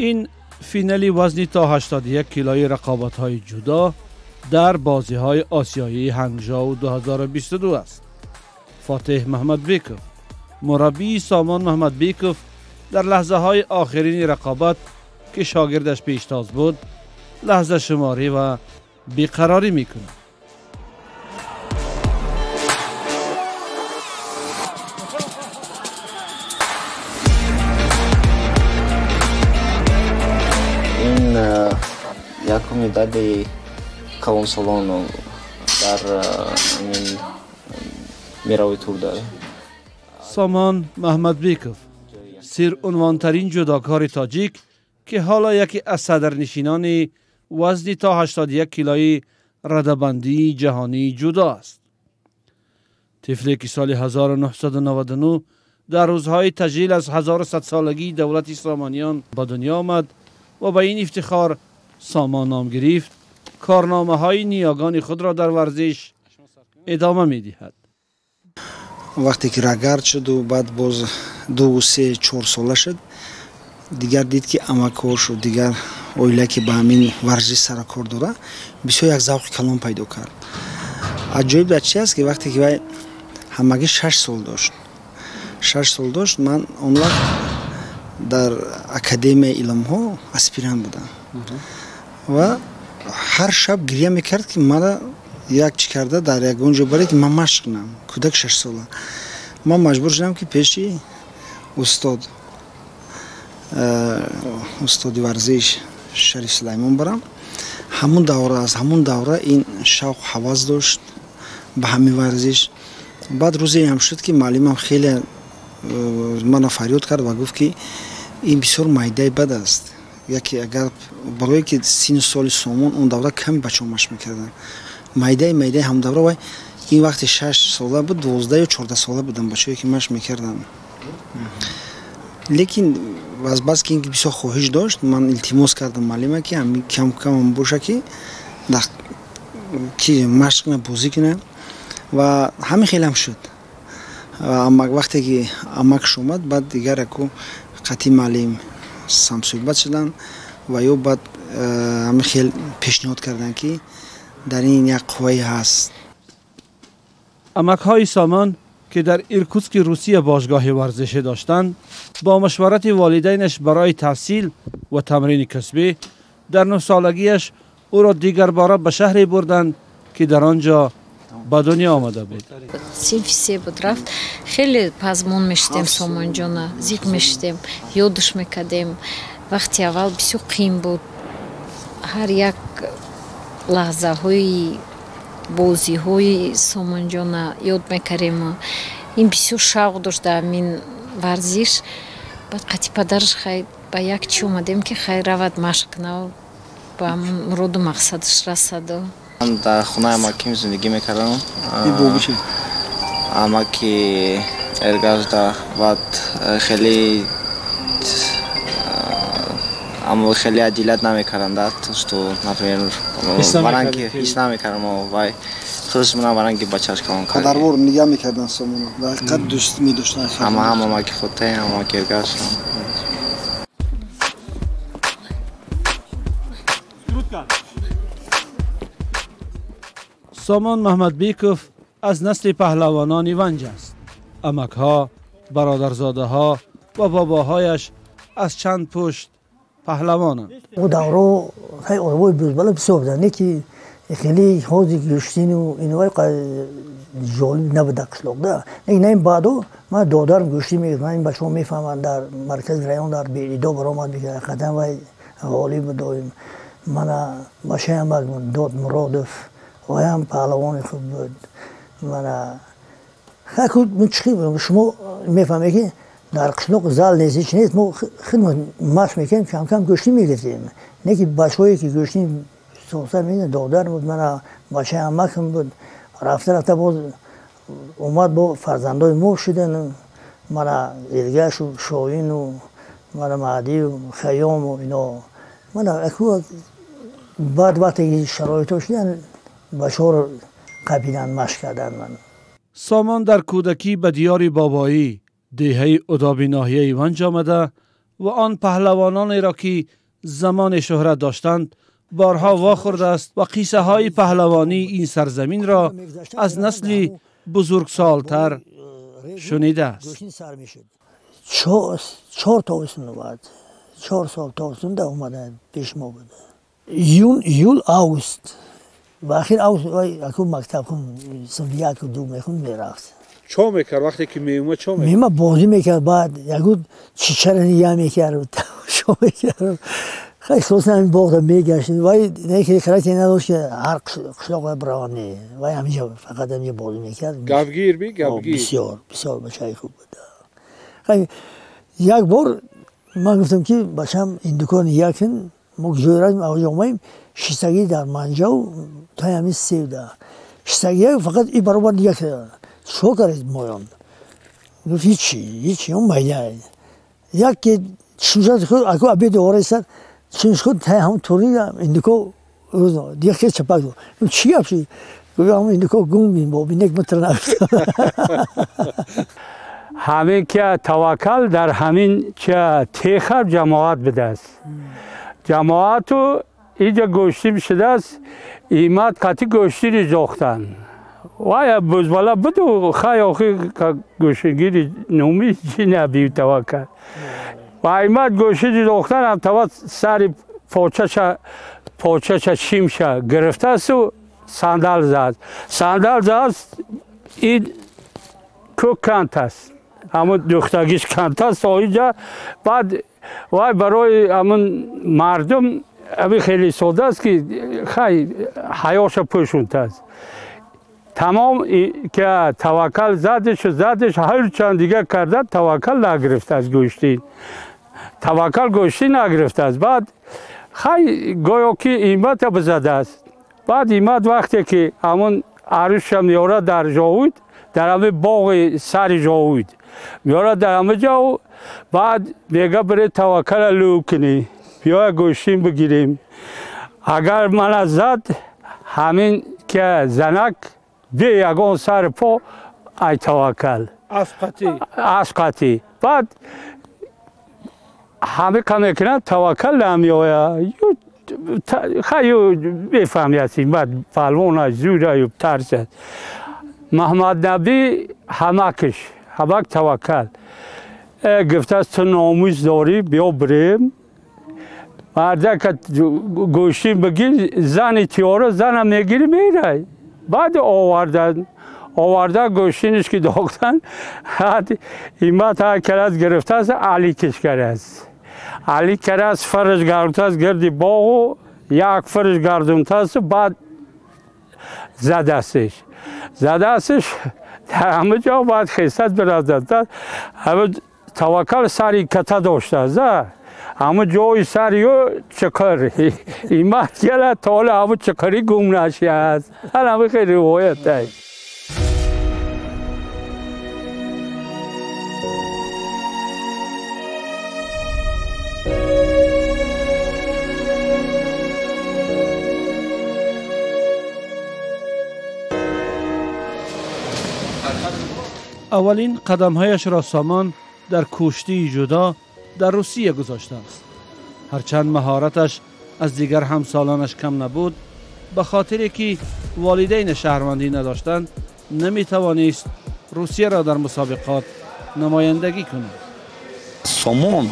Ин финали вазни то 81 килои рақобатҳои ҷудо дар бозиҳои осиёии Ҳангжоу 2022 аст. Фотеҳ Маҳмадбеков, мураббии Сомон Маҳмадбеков, дар лаҳзаҳои охирини рақобат, ки шогирдаш пештоз буд, лаҳзашуморӣ ва беқарорӣ мекунад. Ин якум медали калонсолон дар ҳамин мировой тур дорад. Сомон Маҳмадбеков, серунвонтарин ҷудокори тоҷик, ки ҳоло яке аз садрнишинони вазни то 81 килои радабандии ҷаҳонии ҷудо аст. Тифле ки соли 1999 дар рӯзҳои таҷлил аз 1100-солагии давлати Сомониён ба дунё омад ва ба ин ифтихор Сомон ном гирифт, корномаҳои ниёгони худро дар варзиш идома медиҳад. Вақте ки рагард шуду баъд боз 2, 3, 4 сола шуд, дигар дид, ки амакҳошу дигар оила, ки ба ҳамин варзиш сарукор дора, бисёр як завқи калон пайдо кард. Аҷоиб дар чи аст, ки вақте ки вай ҳамагӣ 6 сол дошт, 6 сол дошт, ман он вақт дар Академияи илмҳо аспирант будам ва ҳар шаб гиря мекард, ки мара як чӣ карда дар ягон ҷо баред, ки ман машқ кунам. Кӯдак 6-сола. Ман маҷбур шудам, ки пеши устод, устоди варзиш Шариф Сулаймон барам. Ҳамун давра, аз ҳамун давра ин шавқ, ҳавас дошт ба ҳамин варзиш. Баъд рӯзе ҳам шуд, ки муаллимам хеле мана фарёд кард ва гуфт, ки ин бисёр майдаи бад аст. Яке агар барое ки сину соли Сомон он давра ками бачаҳо машқ мекарданд, майдаи майдаи ҳамдавра, вай ин вақти 6 сола буд, 12 ё 14 сола будам бачаҳое, ки машқ мекарданд. Лекин азбаски ин бисёр хоҳиш дошт, ман илтимос кардам муаллима, ки ҳами кам камам боша, ки ки машқ куна, бозӣ куна, ва ҳамин хелам шуд. Амак, вақте ки амакш омад, баъд дигар яку қатъи муаллим ҳамсӯҳбат шуданд ва ё баъд ҳамин хел пешниҳод карданд, ки дар ин як қуввае ҳаст. Амакҳои Сомон, ки дар Иркутски Русия бошгоҳи варзишӣ доштанд, бо машварати волидайнаш барои таҳсил ва тамрини касбӣ дар 9-солагиаш ӯро дигарбора ба шаҳре бурданд, ки дар он ҷо ба дунё омада буд. Синфи се буд, рафт. Хеле пазмон мешудем, Сомонҷона зиқ мешудем, ёдуш мекардем. Вақти аввал бисёр қиин буд. Ҳар як лаҳзаҳои бозиҳои Сомонҷона ёд мекардем. Ин бисёр шавқ дошт дар ҳамин варзиш. Баъд қатъи падараш хай ба як чӣ омадем, ки хай равад, машқ кунав, ба муроду мақсадаш расаду. Ман дар хонаи амаким зиндагӣ мекардам, амаки Эргашда. Баъд хеле, аммо хеле адилат намекарданд, что, например, баранки ҳис намекардам. Вай худаш мана баранги бачааш калон кард. Падарвор нигаҳ мекарданд Сомона, дар ҳақиқат дӯст медоштанд. Ҳама, ҳам амаки Фотеҳ, ҳам амаки Эргаш. Сомон Маҳмадбеков аз насли паҳлавонони Ванҷ аст. Амакҳо, бародарзодаҳо ва бобоҳояш аз чанд пушт паҳлавонанд. О давро хай одамои бузбала бисёр буданд, не ки хеле ҳози гӯштину инои ҷолиб набуд дар қишлоқда. Лекин на ин баъдо ман додарам гӯштӣ мегирифт, ман ин бачаҳо мефаҳманд, дар маркази район дар Беридо баромад мекард, ҳақиқатан вай ғолиб буд доим. Мана бачаям Дод Муродов, ваям паҳлавони хуб буд. Мана шумо мефаҳмед, ки дар қишлоқ зал нест, ҳеч нест. Мо худ машқ мекардем, камкам гӯштӣ мегирифтем. Не ки бачаҳое ки гӯштӣ соса медиданд, додар буд, мана бачаи амакам буд. Рафта рафта боз омад, бо фарзандои мо шуданд, мана Эргашу Шоину мана Маҳдию Хайёму ино. Мана баъд вақте ки шароитҳо шуданд, бачаҳоро қапиданд, машқ карданд. Сомон дар кӯдакӣ ба диёри бобоӣ, деҳаи Удоби ноҳияи Ванҷ омада ва он паҳлавононеро ки замони шӯҳрат доштанд борҳо вохӯрдааст ва қиссаҳои паҳлавонии ин сарзаминро аз насли бузургсолтар шунидааст. 4 тобистон омад, 4 сол тобистон омада пеш мо буд. Июн, июл, август. Ва ахир август аку мактаб хун синфи 1 2 мехунд мерафт. Чо мекард вақте ки меомад? Чо мекард? Меомад бозӣ мекард, баъд ягу чичара нигаҳ мекард, тамошо мекард. Хай хулоса ҳамин боғда мегашт. Вай не ки характер надошт ки ҳар қишлоқ биравад, не. Вай ҳаминҷо фақат ҳаминҷо бозӣ мекард. Гапгир би? Гапгир. Бисёр, бисёр бачаи хуб буд. Хай як бор ман гуфтам ки бачам ин дукон якин мо ҷой рафтем, авҷо омаем, шиштагӣ дар манҷав таи ҳамин севда. Шиштагӣ фақат и баробар як чо кард моён. Гуфт ҳичи, ҳичи, он майда. Як ки шуншад худ аку обед оресад, чунш худ таи ҳамон турни индуко дигар хел чапак дод. Чӣ гап шуд? Гуфт ҳамон индуко гум бин, бобинек митр нагуфт. Ҳамин ки Таваккал дар ҳамин техар ҷамоат бидааст. Ҷамоату иҷа гӯштӣ шудааст, имад қати гӯштири ҷохтан. Вая бузбала буду хай охи гӯштигири номи чи набив Таваккал. Ва имад гӯштири ҷохтан ҳам тава сари почаша шимша гирифтасту сандал зад. Сандал зад ин кӯк кант аст. Ҳамун духтагиш кант аст оиҷа. Баъд вай барои ҳамун мардум ҳамин хеле сода аст ки хай ҳаёша пӯшунтааст. Тамом ки Таваккал задишу задиш ҳар чанд дига карда Таваккал нагирифтааст гӯштин. Таваккал гӯштин нагирифтааст. Баъд хай гӯё ки имата бизадааст. Баъд имат вақте ки ҳамун арӯша меорад дар ҷовуд, дар ҳамин боғи сари ҷовуд меорад дар ҳамин ҷо, баъд мега бире Таваккала лӯ кунӣ, биёя гӯштин бигирем. Агар мана зад ҳамин ки занак бе ягон сари по ай Таваккал. Асқатӣ. Баъд ҳамин ка мекунад Таваккал намеоя. Хаю бефаҳмиясим, баъд палвона зӯраю тарсад. Маҳмаднабӣ ҳамакиш, ҳамак Таваккал. Гуфтааст ту номус дорӣ, биё бирем. Мардака гӯштин бигир, зани тиёра зана мегирӣ мерай. Баъд овардан гӯштиниш ки дохтан, имат ҳар карас гирифтааст, Али кишкарааст. Али карас фарш гардонтааст гирди боғу, як фарш гардонтааст, баъд задастиш. Задастиш дар ҳама ҷо баъд хестат биравдад. Ҳама Таваккал сари ката доштааст. Ҳама ҷои сари ӯ чиқир. Имат кела то ҳоло ҳама чиқирӣ гум нашиааст. Ҳама хеле ривоят аст. Аввалин қадамҳояшро Сомон дар кӯштии ҷудо дар Русия гузоштааст. Ҳарчанд маҳораташ аз дигар ҳамсолонаш кам набуд, ба хотире ки волидайни шаҳрвандӣ надоштанд, наметавонист Русияро дар мусобиқот намояндагӣ кунад. Сомон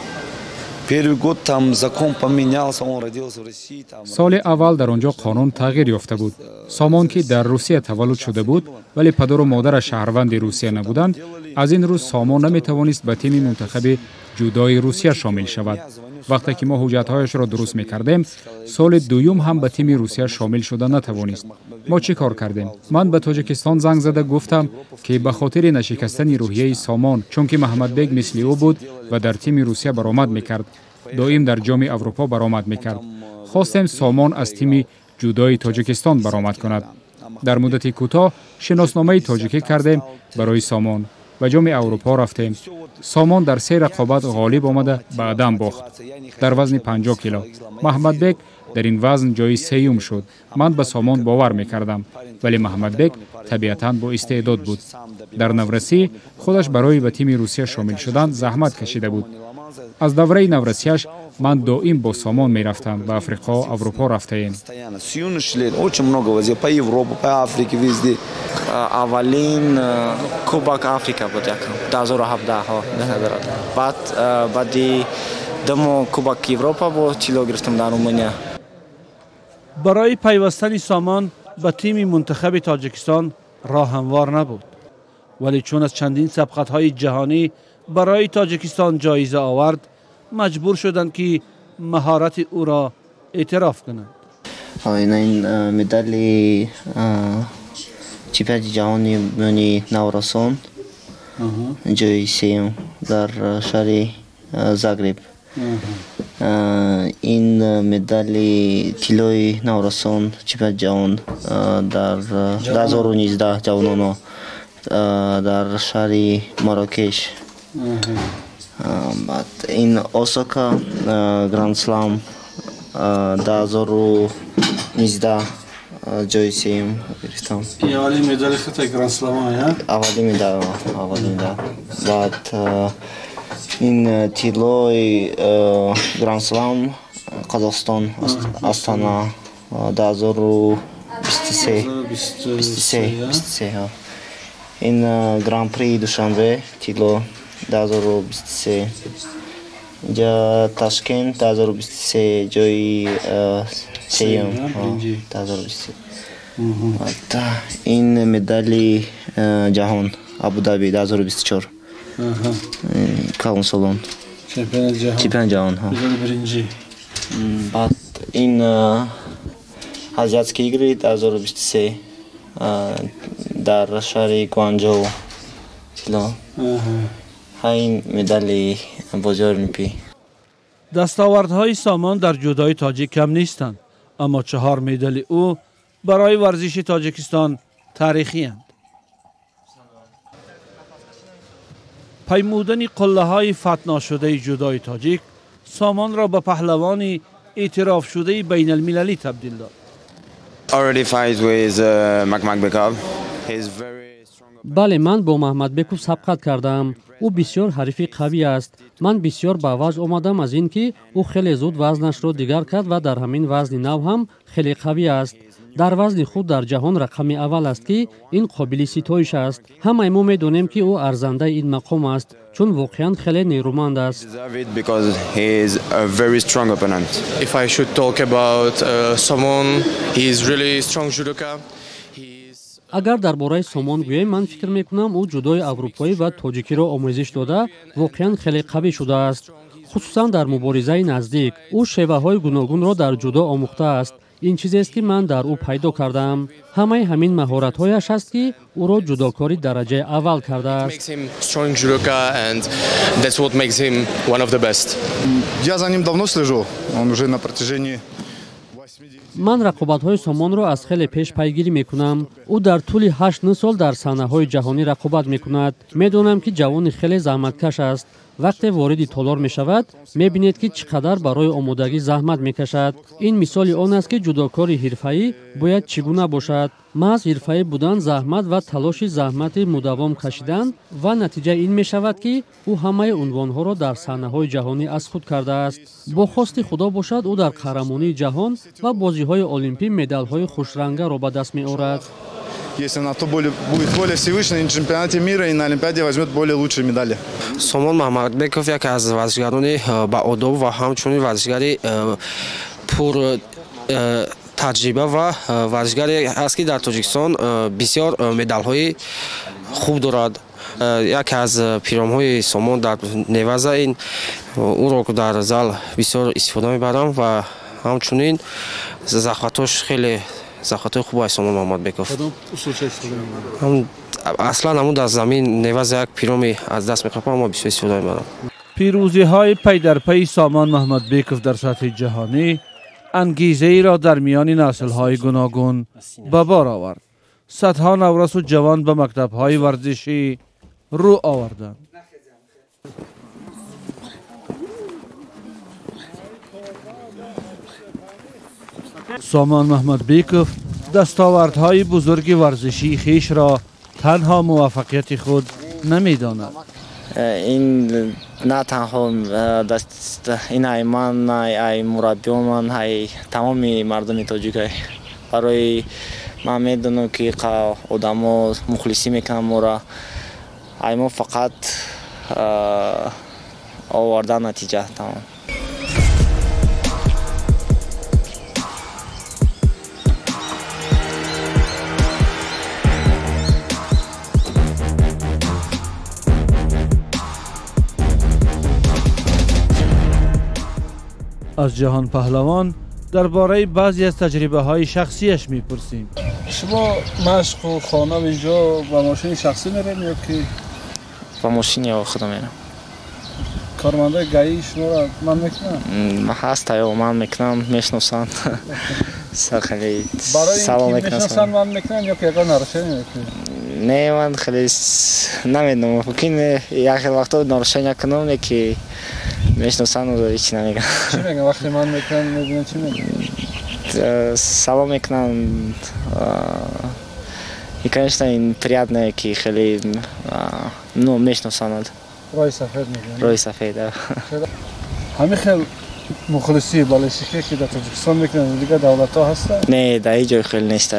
первый год там закон поменялся, он родился в России. Там... Соли аввал дар он ҷо қонун тағйир ёфта буд. Сомон ки дар Русия таваллуд шуда буд, вале падару модараш шаҳрванди Русия набуданд, аз ин рӯз Сомон наметавонист ба тими мунтахаби ҷудои Русия шомил шавад. Вақте ки мо ҳуҷҷатҳояшро дуруст мекардем, соли дуюм ҳам ба тими Русия шомил шуда натавонист. Мо чӣ кор кардем? Ман ба Тоҷикистон занг зада гуфтам, ки ба хотири нашикастани рӯҳияи Сомон, чунки Маҳмадбек мисли ӯ буд ва дар тими Русия баромад мекард, доим дар Ҷоми Аврупо баромад мекард, хостем Сомон аз тими ҷудои Тоҷикистон баромад кунад. Дар муддати кӯтоҳ шиносномаи тоҷикӣ кардем барои Сомон. Ба Ҷоми Аврупо рафтем. Сомон дар 3 рақобат ғолиб омада баъдан бохт. Дар вазни 50 кило. Маҳмадбек Дар ин вазн ҷои сеюм шуд. Ман ба Сомон бовар мекардам, вале Маҳмадбек табиатан бо истеъдод буд. Дар наврасӣ худаш барои ба тими Русия шомил шудан заҳмат кашида буд. Аз давраи наврасиаш ман доим бо Сомон мерафтам, ба Африқо, Аврупо рафтаем. Аввалин Кубок Африка буд якам 2017. Баъд баъди 2 моҳ Кубок Европа бо тилло гирифтам дар Румыния. Барои пайвастани Сомон ба тими мунтахаби Тоҷикистон роҳ ҳамвор набуд, вале чун аз чандин сабқатҳои ҷаҳонӣ барои Тоҷикистон ҷоиза овард, маҷбур шуданд ки маҳорати ӯро эътироф кунанд. Ин медали чемпионати ҷаҳони миёни наврасон, ҷои сеюм дар шаҳри Загреб. Ин медали тиллои наврасон чемпионати ҷаҳон дар 2019 ҷавононо дар шаҳри Марокеш. Баъд ин Осака Гранд Слам 2019 ҷои сеюм гирифтам. Аввалин медали хитай Гранд Слама, аввалин медал, аввалин медал. Баъд ин тиллои Гранд Слам Қазоқстон, Астана 2023. Ин Гран-при Душанбе тилло 2023. Инҷа Ташкент 2023 ҷои сеюм 2023. Ин медали ҷаҳон Абудаби 2024. Калонсолон. Чемпиони ҷаҳон. Баъд ин Азиатские игры 2023 дар шаҳри Гуанҷоу тилло. Ин медали бозиҳои олимпӣ. Дастовардҳои Сомон дар ҷудои тоҷик кам нестанд, аммо 4 медали ӯ барои варзиши Тоҷикистон таърихиянд. Паймудани қуллаҳои фатҳношудаи ҷудои тоҷик Сомонро ба паҳлавони эътирофшудаи байналмилалӣ табдил дод. Бале, ман бо Маҳмадбеков сабқат кардаам. Ӯ бисёр ҳарифи қавӣ аст. Ман бисёр ба ваҷд омадам аз ин ки ӯ хеле зуд вазнашро дигар кард ва дар ҳамин вазни нав ҳам хеле қавӣ аст. Дар вазни худ дар ҷаҳон рақами аввал аст, ки ин қобили ситоиш аст. Ҳамаи мо медонем, ки ӯ арзандаи ин мақом аст, чун воқеан хеле нерӯманд аст. Агар дар бораи Сомон гӯем, ман фикр мекунам, ӯ ҷудои аврупоӣ ва тоҷикиро омезиш дода, воқеан хеле қавӣ шудааст, хусусан дар муборизаи наздик. Ӯ шеваҳои гуногунро дар ҷудо омӯхтааст. Ин чизест, ки ман дар ӯ пайдо кардаам. Ҳамаи ҳамин маҳоратҳояш аст, ки ӯро ҷудокори дараҷаи аввал кардааст. Ман рақобатҳои Сомонро аз хеле пеш пайгирӣ мекунам. Ӯ дар тӯли 8-9 сол дар саҳнаҳои ҷаҳонӣ рақобат мекунад. Медонам, ки ҷавони хеле заҳматкаш аст. Вақте вориди толор мешавад, мебинед, ки чӣ қадар барои омодагӣ заҳмат мекашад. Ин мисоли он аст, ки ҷудокори ҳирфаӣ бояд чӣ гуна бошад. Маҳз ҳирфаӣ будан заҳмат ва талоши заҳмати мудавом кашидан ва натиҷаи ин мешавад, ки ӯ ҳамаи унвонҳоро дар саҳнаҳои ҷаҳонӣ аз худ кардааст. Бо хости Худо бошад, ӯ дар қаҳрамонии ҷаҳон ва бозиҳои олимпӣ медалҳои хушрангаро ба даст меорад. Если на то будет воля Всевышнего, на чемпионате мира и на Олимпиаде возьмет более лучшие медали. Сомон Маҳмадбеков яке аз варзишгарони баодоб ва ҳамчунин варзишгари пур таҷриба ва варзишгаре аст, ки дар Тоҷикистон бисёр медалҳои хуб дорад. Яке аз пиромҳои Сомон дар Неваза ин ӯро дар зал бисёр истифода мебарам ва ҳамчунин захватош хеле захватҳои хуб аст Сомон Маҳмадбеков. Аслан ҳамун дар замин Неваза як пироми аз даст мехапам, аммо бисёр истифода мебарам. Пирӯзиҳои пайдарпайи Сомон Маҳмадбеков дар сатҳи ҷаҳонӣ ангезаеро дар миёни наслҳои гуногун ба бор овард. Садҳо наврасу ҷавон ба мактабҳои варзишӣ рӯ оварданд. Сомон Маҳмадбеков дастовардҳои бузурги варзишии хешро танҳо муваффақияти худ намедонад. Ин на танҳо ин ай ман, ай мураббиён, ай тамоми мардуми тоҷик. Барои ман медонам ки одамо мухлисӣ мекунанд моро. Ай мо фақат овардан натиҷа тамом. Аз ҷаҳон паҳлавон дар бораи баъзе аз таҷрибаҳои шахсиаш мепурсем. Шумо машқу хона ва инҷо ба мошини шахсӣ мерем ё ки ба мошини худам мерам? Кормандои ГАИ шуморо ман мекунанд? Ҳаст, ё ман мекунам, мешиносанд. Хеле салом мекунанд. Ман мекунанд ё ки ягон нарушение мекунед? Не, ман хеле намедонам. Мумкин як хел вақто нарушение кунам, ки мешиносанд, ҳеч намегӯянд. Чӣ мегӯянд вақте ман мекунам, мебинанд чӣ мегӯянд? Салом мекунанд. И, конечно, ин приятное, ки хеле ну мешиносанд. Роҳи сафед мегӯянд? Роҳи сафед. Ҳамин хел мухлисӣ балешихе ки дар Тоҷикистон мекунанд, дигар давлатҳо ҳастанд? Не, дар ҳеҷ ҷой хеле нест.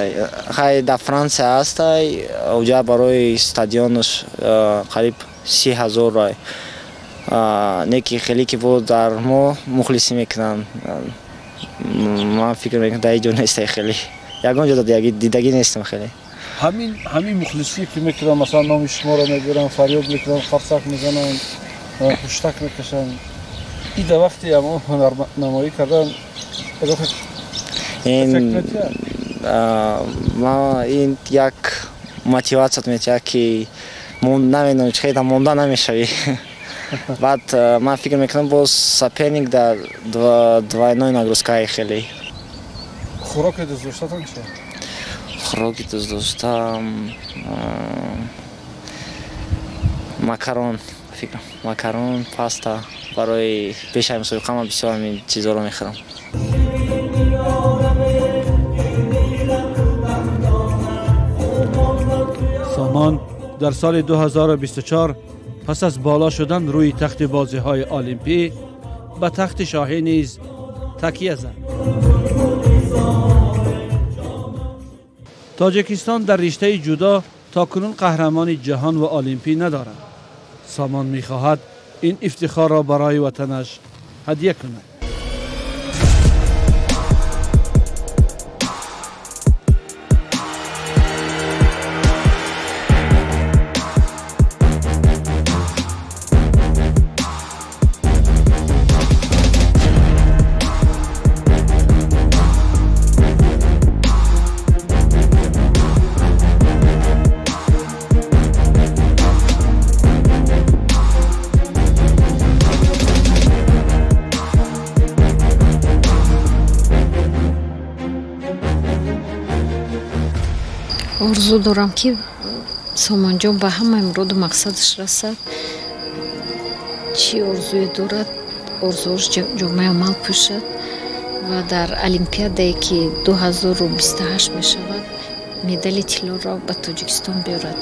Хай дар Франсия ҳастай, оҷа барои стадионаш қариб 30 000 рай. Не ки хеле ки бо дар мо мухлисӣ мекунанд. Ман фикр мекунам дар ҳеҷ ҷо нестай хеле. Ягон ҷо дидагӣ нестам хеле. Ҳамин мухлисӣ ки мекунанд, масалан номи шуморо мегиранд, фарёд мекунанд, қарсак мезананд, ҳуштак мекашанд. И дар вақти ҳамон ҳунарнамоӣ кардан ин як мотиватсия метиҳад, ки намедонам чӣ хел монда намешавӣ. Баъд ман фикр мекунам боз соперник дар двойной нагрузкаи хеле. Хӯроки дӯстдоштатон чи? Хӯроки дӯстдоштам макарон, фикрам макарон, паста. Барои пешаи мусобиқа ман бисёр ҳамин чизҳоро мехӯрам. Сомон дар соли 2024 пас аз боло шудан рӯи тахти бозиҳои олимпӣ ба тахти шоҳӣ низ такия зад. Тоҷикистон дар риштаи ҷудо то кунун қаҳрамони ҷаҳон ва олимпӣ надорад. Сомон мехоҳад ин ифтихорро барои ватанаш ҳадя кунад. Орзу дорам, ки Сомонҷон ба ҳамаи муроду мақсадаш расад. Чӣ орзуе дорад, орзуош ҷомаи амал пӯшад ва дар олимпиадае ки 2028 мешавад, медали тиллоро ба Тоҷикистон биёрад.